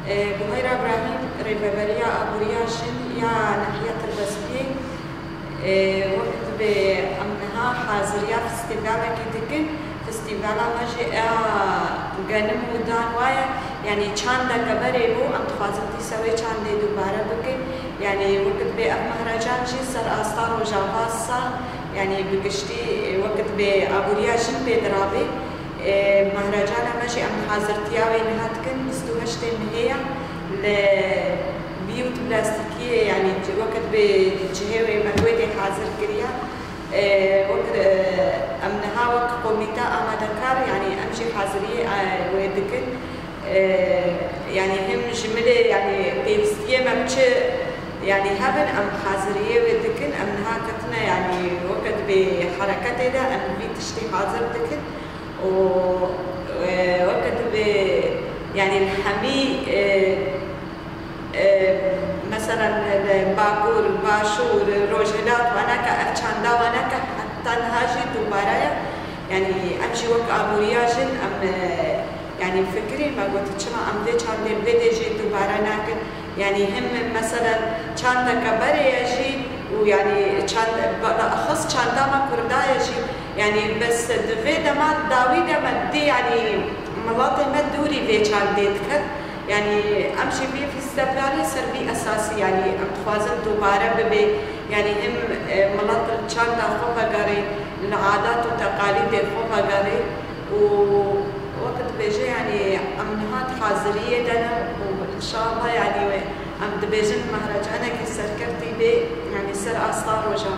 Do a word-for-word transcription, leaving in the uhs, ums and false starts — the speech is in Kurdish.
Buheyra Brahîm, Rêveberiya Aboriya Jin ya Nehiya Tirbespiyê, wek dibê em niha haziriya festîvalekî dikin. Festîvala me jî a genim û dan wa ye. Yanî çandeke berê bû, em dixwazin dîsa wê çandê dubare bikin. Yanî wek dibê ev mehrecan jî ser asta Rojava sal, yanî bi giştî wek dibê aboriya jin pê dirabê. Mehrecana me jî em hazirtiya wê niha dikin, bîst û heştê mehê ya li bî û plastîkiyê, yanî wek dibê cihê wê me wê tê hazir kiriya. Wek em niha wek komîte amadekar, yanî em jî haziriyê wê dikin. Yanî him ji milê, yanî pêwîstiyê me bi çi, yanî hebin, em haziriyê wê dikin. Em niha ketine, yanî wek dibê hereketê de em vî tiştî hazir dikin. û, e, weke dibê, yanî li hemî, e, e, meselen li Bakur, Başûr, Rojhilat, waneke ev çanda waneke heta niha jî dubare ye. Yanî em jî wek aboriya jin em, e, yanî fikirî me got, çima em vê çandê li vê dê jî dubare nakin? Yanî him meselen çandeke berê ye jî û yanî çand-, bi exis çanda me kurda ye jî, yanî bes di vê dema dawî de me didî, yanî miletê me dûrî vê çandê diket. Yanî em jî vî festîvalê ser vî esasî, yanî em dixwazin dubare bibe. Yanî him, e, milet li çanda xwe vegerê, li adat û teqalîdê xwe vegerê. û wek dibêje, yanî em niha di haziriyê de ne û înşallah, yanî wê em dibêjin mehrecanekî serkeftî bê, yanî ser asta roja.